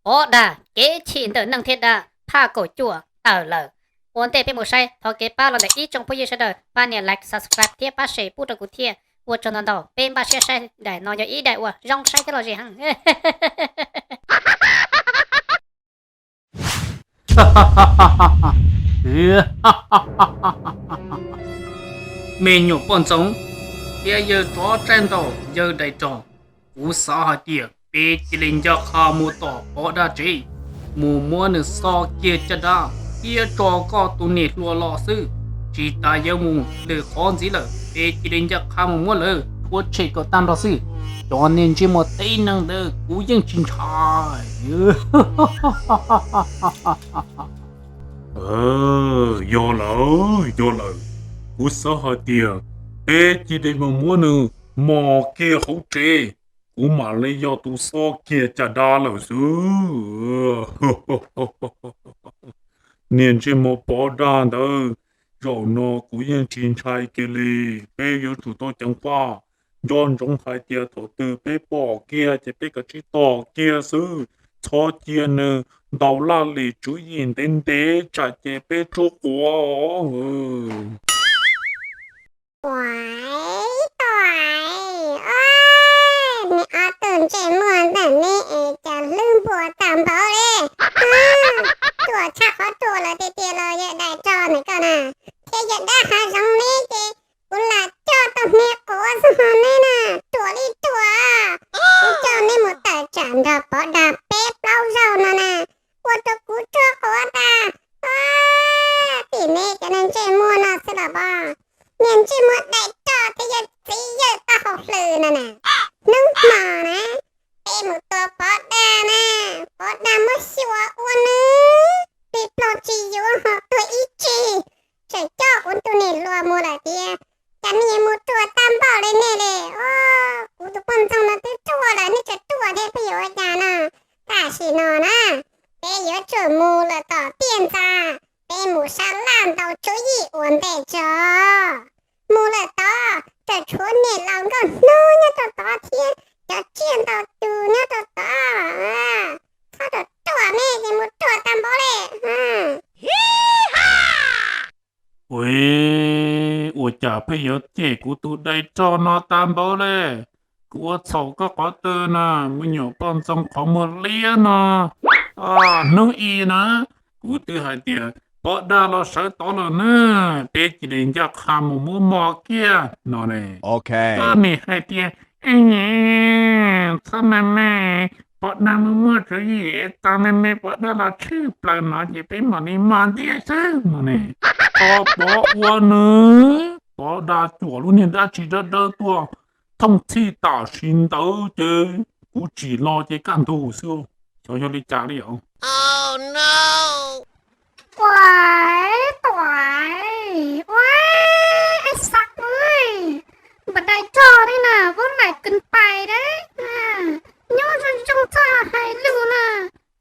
Pov Dag, kev chim ntawm neeg thiab dab, phaj kaum cuaj tawm lawm. Ua ntej peb mus saib, thov kev pab los ntawm ib tsoom phooj ywg sawv daws pab nias like, subscribe thiab pab share pub rau kuv thiab. Ua tsaug ntau ntau, peb npaj siab saib daim no yog ib daim uas zoo saib thiab lom zem heev. Me nyuam poj ntxoog thiab yawg tsov tsaij ntaus yawg dais rog, kuv xav hais tias peb cia li ncaj qha mus tom Pov Dag tsev, mus muab nws xo kiag caj dab thiab tso koj tus niam hluas los xwb. Tsis tas yuav mus lwm qhov ntxiv lawm, peb cia li ncaj qha mus muab lawv rhuav tshem kom tag nrho xwb. Cov niag ntsej muag tib neeg ntawd kuv yeej tsis ntshai. Yog lawm, yog lawm, kuv xav hais tias peb cia li mus muab nws mos kiag hauv tsev, kuv mam li yog tus xo kiag caj dab lawm xwb. Niag ntsej muag Pov Dag ntawd, zaum no kuv yeej tsis ntshai kiag li. Peb yuav tsum tau ceev faj, nco ntsoov hais tias thaum twg peb pom kiag ces peb kav tsij tom kiag xwb, txhob cia nws ntaus laj lim tswv yim ntev ntev tsam ces peb tsuab quav. Ua, ib tuam, niag ob tug ntsej muag ntawm neb es cas hlwb npua tag npaum li. Ruam tshaj qhov ruam lawm tiag tiag los yawg dais rog ntawm koj na, thiab yawg dab hav zoov neb ces kuv lam coj tau hniav quav xwb ho neb na, ruam li ruam. Kuv coj neb mus tawm tsam nrog Pov Dag peb plaub zaug no na, ua rau kuv tsuab quav tas. Tim neb cov neeg ntsej muag no xwb los pom, niag ntsej muag dais rog thiab yawg txiv yawg taub hau hlwb no na. Hnub hmo na, peb mus tua Pov Dag na, Pov Dag muab xyuas ua nws plig plog tsis yuav ho tuag ib tsig, tseem coj kuv tus niam hluas mus lawm tiag. Cas nej yuav mus ruam tag npaum li nej li. Kuv tus poj ntxoog no twb ruam lawm nej tseem ruam thiab peb yuav ua cas no. Tam sim no na, peb yuav tsum mus lawm tom tiaj ntxa, peb mus sab laj ntaus tswv yim ua ntej tso. Mus lawm tod, tseem tshuav niam laus nkauj hnub nyob rau tod thiab cov tsiaj ntau tus nyob rau tod. Txhob ruam ruam nej ces mus ruam tag npaum li. Ua, ua cas pheej yuav cem kuv tus dais rog no tag npaum li? Kuv ua txhaum koj qhov twg na, me nyuam poj ntxoog qhov muag liab no? Hnub i na, kuv twb hais tias Pov Dag los sawv tod lawm na, peb cia li ncaj qha mus muab mos kiag no ne. Koj nim hais tias, txhob me me, Pov Dag muaj muaj tswv yim, txhob me me, Pov Dag los tshwj plaws no ces peb mam li mos ntiag xwb no ne. Koj pov ua nws, Pov Dag cuam lub niag dab tsi dawb dawb tuaj thooj txhij tam sim ntawd ces kuv tsim los ces kaj ntug xwb. Xyov yog li cas li os. Ua, tuam, ua, es xav, npam dais rog li na, vos laim kws pais dab, nyob zoo zoo txhob hais lus na,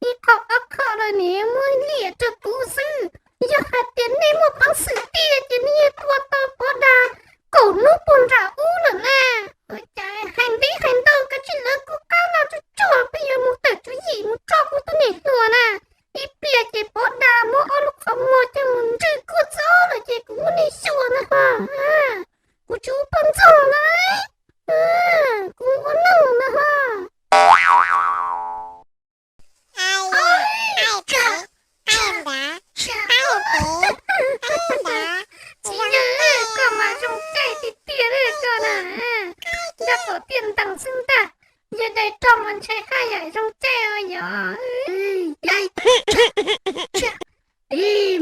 ib qho ob qho lawm nim muab liam rau kuv xwb. Yog hais tias nej muaj peev xwm tiag ces nej yeej tua tau Pov Dag kaum hnub puag nram ub lawm na. Ua cas hais ntau hais ntau kav tsij lawv kuv qab no tsuag tsuag, peb yuav mus tawm tswv yim mus tso kuv tus niam hluas na. Ib pliag ces Pov Dag muab ob lub qhov muag coj mus ntswj kuj txob lawm ces kuv muab nej xyuas na ho. Kuv tsis ua poj ntxoog na, kuv ua neeg na ho. Koj mas zoo caij tiag tiag li koj na. Nyob tom tiaj ntees xwb ntag, yog dais rog mas ntshe haj yam zoo caij os yog.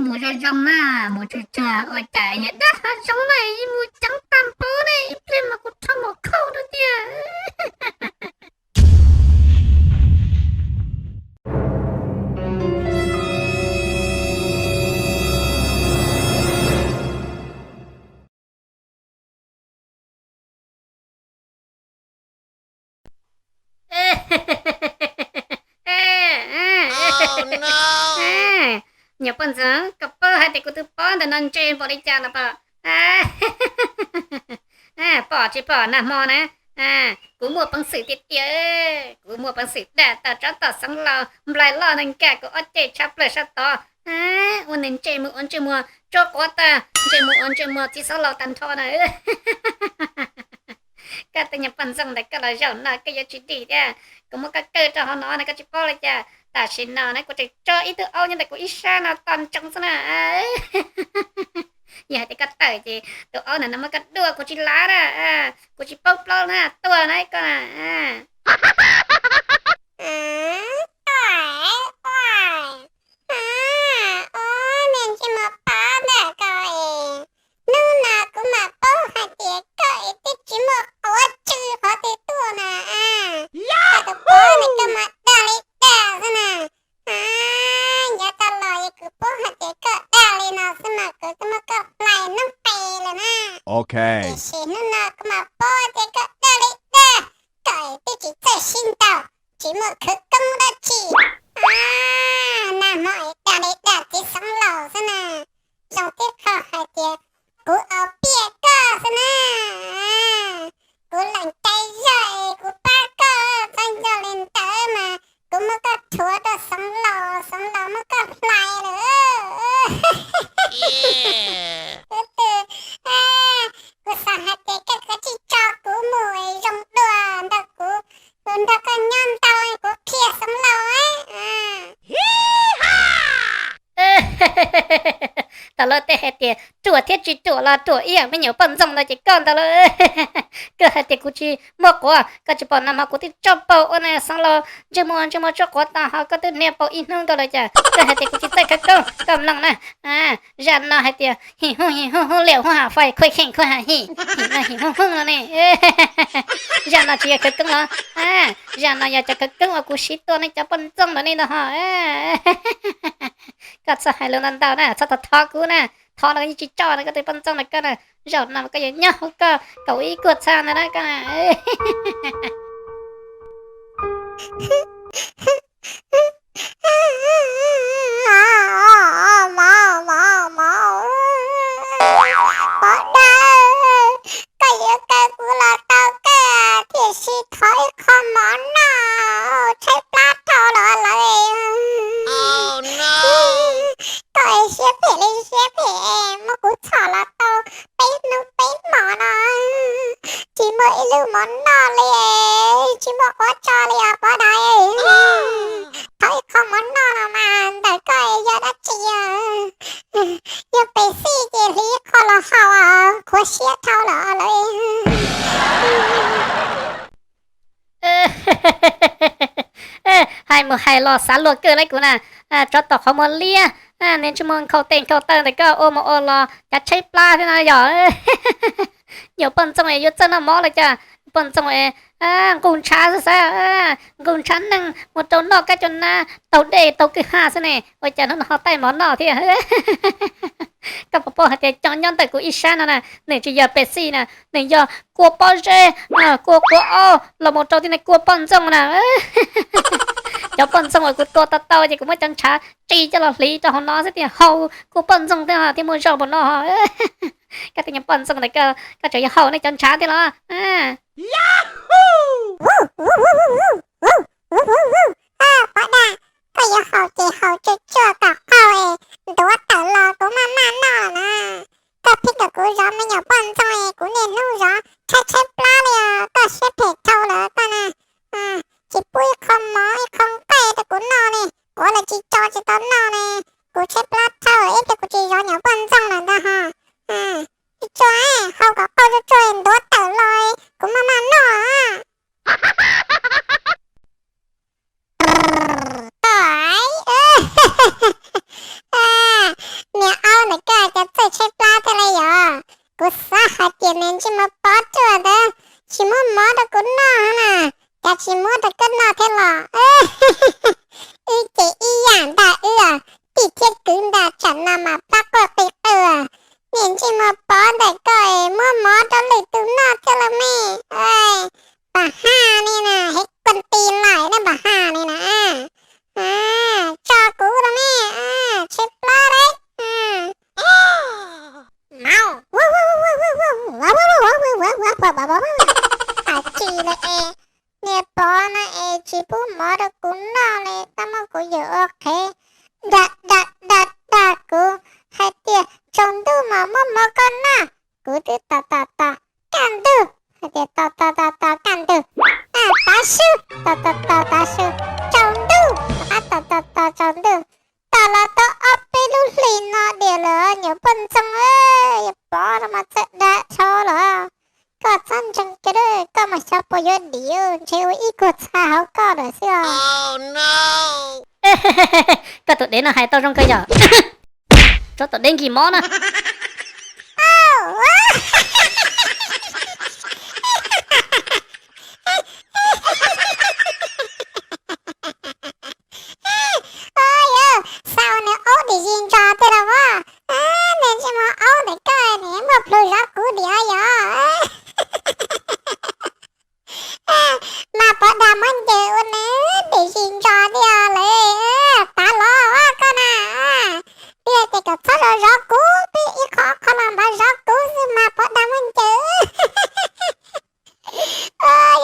Mus zoo zoo na, mus tsawg tsawg ua cas yog dab hav zoov na, mus ceev tag npaum ne, ib pliag mas kuv rho mom khauj rau tiag. Nyuam poj ntxoog, koj paub hais tias kuv tus Pov ntawm no ntse npaum li cas los pom? Pom tsis pom, nag hmo na, Kuv muaj peev xwm tiag tiag, kuv muaj peev xwm dag tau tsob tom xeev laus nplai loj nees nkaum kuv ob ceg tshaj plaws sab tod. Ua nws ntsej muag ua ntsej muag tsuab quav tag, ntsej muag ua ntsej muag txiv xeev laus tag nrho na. Koj tus nyuag poj ntxoog ntawm koj los zaum no koj yuav tsis dim thiab. Kuv muab koj kaw rau hauv no no koj tsis paub li cas. Tam sim no na kuv tseem tso ib tug aub nyob ntawm kuv ib sab no to ntsoov xwb na. Yog hais tias koj tawm ces tus aub ntawm no muab koj dua kuv tsis lav na. Kuv tsis paub plaub na, tuaj na koj na. Ua niag ntsej muag pob ntawm koj es, hnub no kuv mam paub hais tias koj es twb tsis muaj quav tsw qhov twg tuaj na. Koj tus pob ntawm koj mas dag li dag xwb na. Yav tas los es kuv paub hais tias koj dag li no xwb mas kuv twb muab koj hlais noob qes lawm na. Tiam sis hnub no kuv mam paub tias koj dag li dag, koj es twb tsis txawj sib ntaus, tsis muaj khawv koob dab tsi. Nag hmo es dag li dag txiv xeev laus xwb na. Zoo thiab koj hais tias kuv aus piaj koj xwb na. Kuv lees cai zog es kuv pab koj txhob nco li ntawd mas kuv muab koj rhuav rau xeev laus, xeev laus muab koj hlais lawm. Kuv twb, kuv xav hais tias koj kav tsij tso kuv mus zoo dua ntawm kuv, kuv nrog koj nyob ntau kuv qhia xeev laus. Tam lawv tej hais tias ruam thiab tsis ruam los ruam ib yam me nyuam poj ntxoog ntawd ces koj ntag lauj. Koj hais tias kuv tsis muaj quav, koj tsis pom nag hmo kuv twb tso paug ua na xeev laus ntsej muag ntsej muag tsuab quav tag ho koj twb hnia paug ib hnub ntau lawm cas koj hais tias kuv tsis txawj khawv koob, koj mloog na. Zaj no hais tias him hub him hub hub liam hub ham fais khuaj kheem khuaj ham him, him no him hub hub no ne. Zaj no tsis yog khawv koob los, zaj no yog cov khawv koob uas kuv siv tuaj nej cov poj ntxoog ntawm nej ntag ho. Koj txhob hais lus ntau ntau na, txhob thov thov kuv na, thov los yeej tsis tso na koj tus poj ntxoog na koj na. Zaum no mas koj yuav nyob hauv koj kaum ib kuaj txha ntawd na koj na. Pov Dawb, koj yuav kaw kuv los tau kawg, tiam sis thov ib qho mov noj, tshaib plab dhau los lawm. Koj siab phem li siab phem, muab kuv txhom los tau peb hnub peb hmo no, tsis muaj ib lub mov noj li, tsis muaj quav tso li os Pov Dawb. Thov ib qho mov noj los mas ntawm koj yog dab tsi? Yog Pepsi ces hliv ib qho los haus, qhuav siab dhau los lawm. Hais mus hais los xav luag kawg lauj kuv na. Tsov tom qhov muag liab, niag ntsej muag nkhaus tes nkhaus taw ntawm koj ua mus ua los cav tshaib plab thiab no yog. Nyuam poj ntxoog es yuav txawj noj mov los cas? Poj ntxoog es nqus ntshav xwb xwb, nqus ntshav neeg mus rau noj kab cov nab taug dej taug kwj ha xwb ne, ua cas hnub no ho taij mov noj thiab? Koj puas paub hais tias cov nyob ntawm kuv ib sab no na, nws tsis yog Pepsi na, nws yog kua pob zeb, kua quav aub los mus rau tej niag kua poj ntxoog na. Cov poj ntxoog uas kuv tua tau tau ces kuv muab cov ntshav tsis coj los hliv rau hauv no xwb thiaj haus kua poj ntxoog thiab thiaj muaj zog npaum no. Koj tej nyuag poj ntxoog ntawm koj, koj tseem yuav haus nej cov ntshav thiab los? Pov Dawb, koj yuav haus ces haus tsuag tsuag kom qaug es ntuav tawm los kuv maj maj noj na. Koj pheej kom kuv zov me nyuam poj ntxoog es kuv niaj hnub zov tshaib tshaib plab li os, koj siab phem dhau lawm koj na. Tsis pub ib qho mov ib qho nqaij rau kuv noj li, quav los tsis tso tsis tau noj li, kuv tshaib plab dhau ib pliag kuv tsis zov nyuam poj ntxoog lawm ntag ho. Tsuag tsuag, haus kom qaug tsuag tsuag ntuav tawm los kuv maj maj noj. Niag aub ntawm koj cas txawj tshaib plab thiab li yog? Kuv xav hais tias niag ntsej muag pob ruaj ntawd tsis muab mov rau kuv noj na, cas tsis muab rau koj noj thiab los? Wb ces ib yam ntag wb, tij thiab kwv ntag, tsam no mas plab quaj qis qw. Niag ntsej muag pob ntawm koj es muab mov rau lwm tus noj thiab los me. Pam haj li na. kuv yawm ua qhev, dag dag dag dag kuv hais tias tsaus ntuj mas muab mov koj noj, kuv twb tos tos tos kaj ntug, hais tias tos tos tos tos kaj ntug, tav su, tos tos tos tav su, tsaus ntuj, rov qab tos tos tos tsaus ntuj, tos los tau ob peb lub hlis no diam lawm nyuam poj ntxoog, yog pov no mas txawj dag dhau lawm. Koj txhob ntseeg kiag, koj mas xyov puas yuav dim, ntshe ua ib kuag txha hauv koj lawm xwb os. Koj tus dev no hais tau zoo kawg yog. Tso tus dev nkig mob na. Yog, xav ua nws aub dim zis ntsos tej los as, nws tsis mus aub ntawm koj, nws muaj plhus zov kuv dim yog. Mas pov dag muab ncaws ua nws dim zis ntsos tiag lawm, tav los koj na. Twb hais tias kom txhob zov zov kuv, twb ib qho qhov los npaj zov kuv xwb mas pov dag muab ncaws.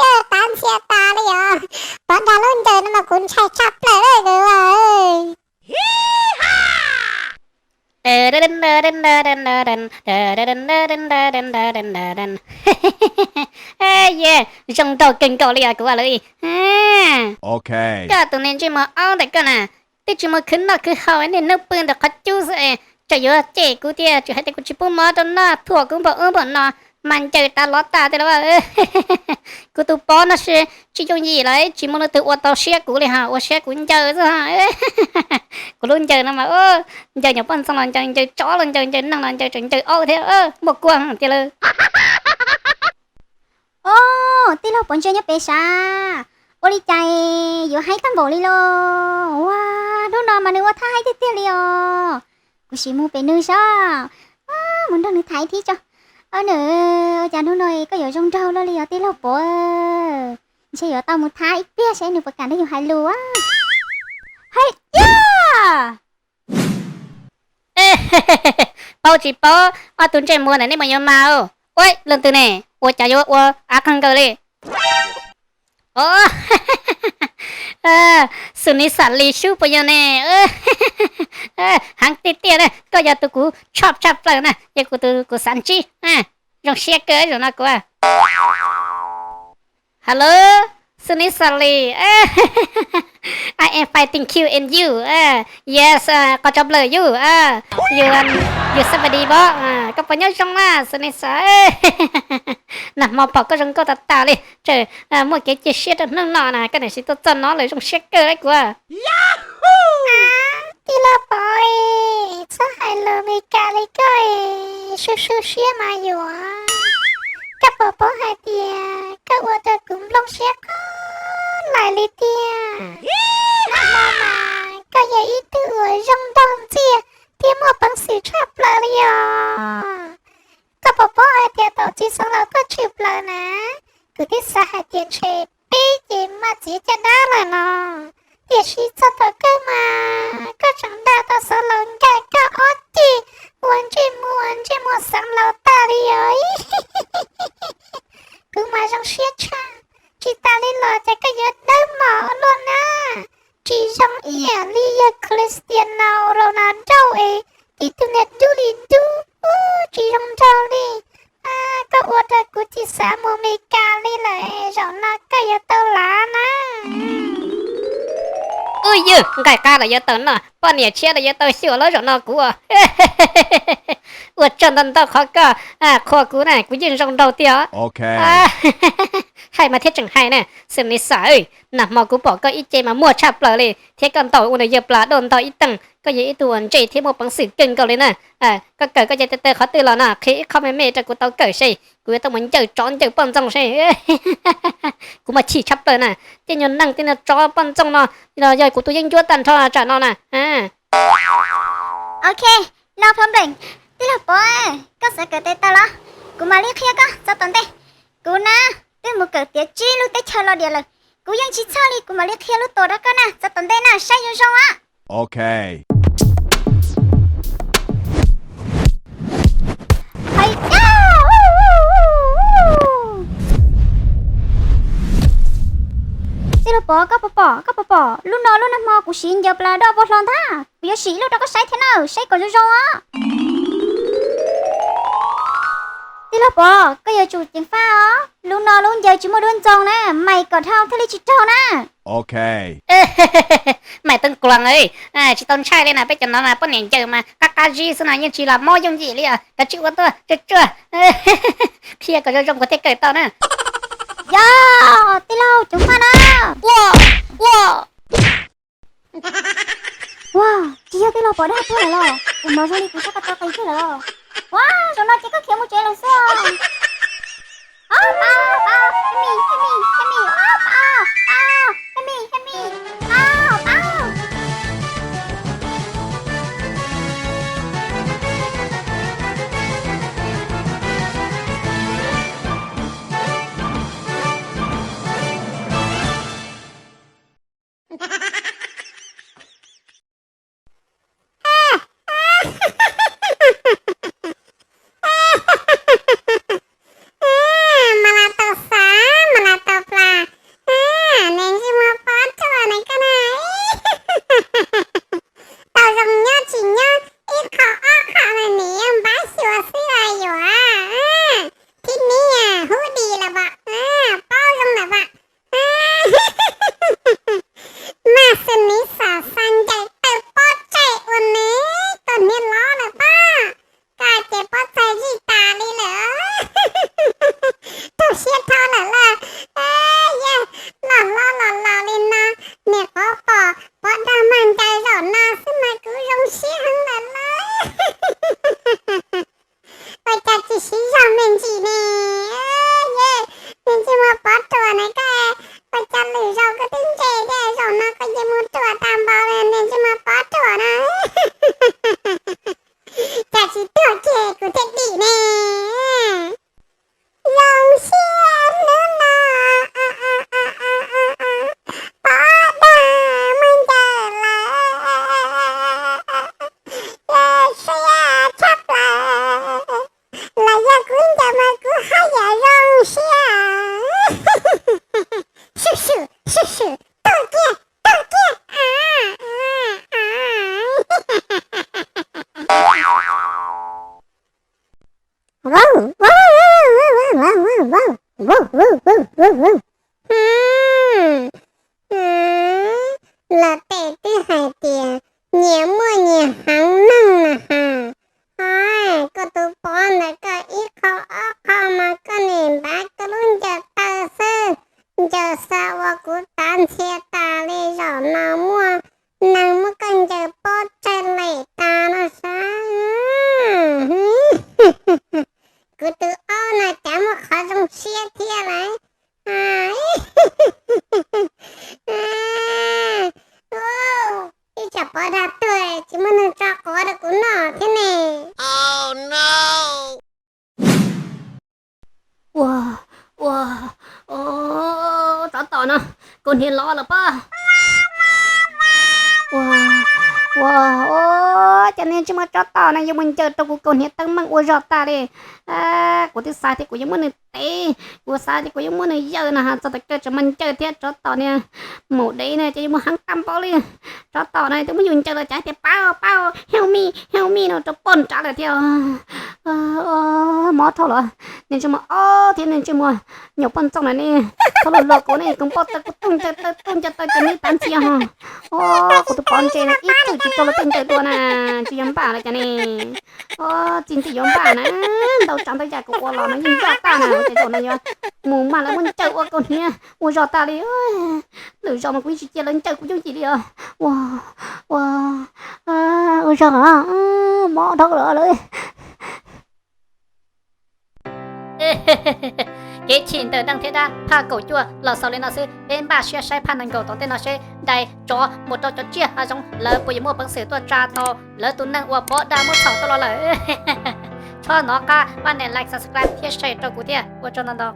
Yog tav ntxhias tas li os, pov dag lub ncaws no mas kuv ntshai tshaj plaws li. Zoo nraug kawg nkaus li os kuv lawm. Koj tus niag ntsej muag aub ntawm koj na, twb tsis mus khwv noj khwv haus niaj hnub pw ntawm qhov cub xwb, tseem yuav cem kuv thiab, tseem hais tias kuv tsis pub mov rau noj, thuam kuv npaum ub npaum no, mas ncaws tas lov tas tej los. Kuv tus pov no tsis yooj yim los tsis muaj leej twg ua tau siab kuv li ho ua siab kuv ncaws xwb. Kuv lub ncaws no mas ncaws nyuam poj ntxoog los ncaws, ncaws tsov los ncaws, ncaws neeg los ncaws, tseem ncaws aub thiab, muaj kuab tiag lawm. Os, tij laug Pov Ntse nyob pem sav, ua li cas yuav haib tag npaum li los? Ua, hnub no mas nws ua thaj haib tiag tiag li os. Kuv sim mus pem nws sav, mus nrog nws tham thiab tso. Nws, ua cas hnub no koj yuav zoo nraug luaj li os tij laug Pov? Ntshe yuav tau mus tham ib pliag saib nws puas kam nrog yus hais lus. Hais tiag! Paub tsis paub, ob tug ntsej muag ntawm nej mas yuav mas. Ua, leej twg ne, ua cas yuav ua av qeeg nkaus li? Xus Nis Xas Lis sub puas yog ne? Heev tiag tiag na, koj yog tus kuv choj tshaj plaws na, yog kuv tus kuv xav ntsib. Zoo siab kawg zaum no kuv. Hello, Xus Nis Xas Lis. I am fighting Q and you. Yes, qhov tso plaws you. You, you somebody bo. Koj puas nyob zoo na Xus Nis Xas? Nag hmo pom koj zoo nkauj tas tas li, tseem muaj kev cia siab rau hnub no na, koj niam siv tuaj txog no lawm zoo siab kawg li kuv. Tij laug Pov, txhob hais lus Meskas li koj, sub sub siab mas yuav. Koj puas paub hais tias koj ua rau kuv nplooj siab qhov lais li tiag. Nag hmo mas koj yog ib tug uas zoo nraug ntxiag thiab muaj peev xwm tshaj plaws li os. Koj puas paub hais tias thaum txiv xeev laus tuaj tshwm plaws na, kuv twb xav hais tias ntshe peb ces maj txiv caj dab lawm no, tiam sis txog thaum kawg mas koj tseem dag tau xeev laus nkaim koj ob ceg, ua ntsej muag ua ntsej muag xeev laus tag li os. Kuv mas zoo siab tshaj, tsis tas li los cas koj yuav dawb mos ua luaj na. Tsis zoo ib yam li yawg Cristiano Ronaldo es, tib tug niag dub li dub, tsis zoo nraug li. Koj ua rau kuv tsis xav mus Meskas li lawm, zaum no koj yuav tau lav na. Uj, yawg, nqaij qab los yuav tau noj, poj niam tshiab los yuav tau xyuas los zaum no kuv ua tsaug ntau ntau qhov koj qhuas kuv na, kuv yeej zoo nraug tiag os. Hais mas thiaj tseem hais na, Xus Nis Xas, nag hmo kuv pom koj ib ce mas muaj tshaj plaws li thiab koj ntaus ua nws yawg plas dua ntau ib teeg, koj yog ib tug uas ntse thiab muaj peev xwm kawg nkaus li na. Koj kawm koj cov taw qhov twg los no qhia ib qho me me rau kuv tau kawm seb, kuv yuav tau mus ncaws tsov ncaws poj ntxoog seb. Kuv mas chim tshaj plaws na, tej nyuag neeg tej nyuag tsov poj ntxoog no los yog kuv tus yeeb ncuab tag nrho tsam no na. Ok, no problem, tij laug Pov, koj xav kawm tes taw los kuv mam li qhia koj txog tom ntej. Kuv na, twb mus kawm tiav tsib lub teb chaws los diam lawm, kuv yeej tsis txhawj li, kuv mam li qhia lub tuam rau koj na, txog tom ntej na saib zoo zoo os. Tij laug Pov, koj puas pom, koj puas pom, lub no lub nag hmo kuv siv ncaws plas doj pov hlo ntag, kuv yuav sim ib lub rau koj saib thiab na, saib kom zoo zoo os. Tij laug Pov, koj yuav tsum ceev faj os, lub no lub ncaws tsis muaj duab ntxoo na, mais kom dhau thiaj li tsis raug na. Maim Tooj Kluas, tsis tau ntshai li na, peb cov no na poj niam ncaws mas qab qab zib xwb no yeej tsis lam mob yooj yim li os, kav tsij ua tuaj tsuag tsuag, qhia kom zoo zoo kuv thiaj kawm tau na. Yog, tij laug ceev faj na. Ua, tsis yog tij laug Pov dag tuag lawm los? Ua no zoo li kuv sab ko taw qis kiag lawm los? Ua, zaum no ces koj khiav mus tsev lawm xwb. Ob, pab, pab, help me, help me, help me, ob, pab, pab, help me, help me, pab, pab. Mas las tau xav, mas las tau plas, nws ntsej muag pob ruam na koj na. Tau zoo nyob tsis nyob, ib qho ob qho mas nws yeej npab xyuas xwb los yuav. Thib nib hub di lawm pom, paub zoo lawm pom. Mas xws nws xav xa ncaws taw pob tsaig ua nws tus niag lov lawm pom. Koj ces pob txha zij tas li lawm. Raug siab dhau lawm lauj. Yog los hlob los laus li no, niam qhuav pom pov dag mag ncaws zaum no xwb mas kuv zoo siab heev lawm lauj. Ua cas tsis siv zog me ntsis ne? Nws ntsej muag pov ruam na koj, ua cas lwm zaus koj twb ntse thiab, zaum no koj ntsej muag ruam tas npaum li, nws ntsej muag pov ruam na. Cas tsis tuag kiag kuv thiaj dim ne? Zoo siab hnub no, pov dag mag ncaws lawm, siab tshaj plaws. Los yog kuv ncaws mas kuv haj yam zoo siab. Swm swm swm swm, tuag kiag, tuag kiag. Lawv tes twb hais tias nyias muaj nyias heev neeg na has. Koj tus pov ntawd koj ib qho ob qho mas koj nim npav koj lub ncaws taw xwb, ncaws xa ua kuv tav ntxhias tas li, zaum no muaj neeg muab koj ncaws pob tsaig lem tas no sav. Kuv tus aub no cas muaj qhov zoo siab thiab lauj. Ib tsam pov dag tuag tsis muaj neeg tso quav rau kuv noj thiab ne. Ua, ua, tsov tom no, kaus hniav lov lawm pob. Ua, ua, cov niag ntsej muag tsov tom no yuav mus ncaws rau kuv kaus hniav teeb meem ua zog tas li. Kuv twb xav tias kuv yuav muab nws tev, kuv xav tias kuv yuav muab nws yawm no, txog thaum kawg tseem mas ncaws thiab, tsov tom niag maum dev no ces yuav mus heev tag npaum li. Tsov tom no twb muab yus ncaws los cas tias pab, pab, help me, help me no rau poj nrad lawm thiab. Mob dhau los, niag ntsej muag ob thiab niag ntsej muag nyuam poj ntxoog na ne, txhob luag luag kuv ne, kuv npau taws kuv tuaj ncaws taw, tuaj ncaws taw ces neb tav ntxhias ho. Kuv tus pov ntse no ib txwm tsis tau luag tuaj ncaws dua na, tsis yuav npaj los cas ne. Txij ntxiv yuav npaj na, ntau tsav ntau yam kuv ua los no yeej npaj tag na, ua cas zaum no yuav mus mas lawv muab ncaws ua kaus hniav ua zog tas li. Lwm zaus mas kuv yeej tsis cia lawv ncaws kuv yooj yim li os. Ua, ua, ua zog, mob dhau lawm. Kev chim ntawm neeg thiab dab phaj kaum cuaj los xaus li no xwb, peb npaj siab saib phaj nees nkaum tom ntej no seb dais tsov mus rau cov tsiaj hav zoov lawv puas yuav muaj peev xwm tuaj tsa tau lawv tus neeg uas pov dag muab txhaum tuaj los lawm. Txhob hnov qab pab nias like, subscribe thiab share rau kuv thiab, ua tsaug ntau ntau.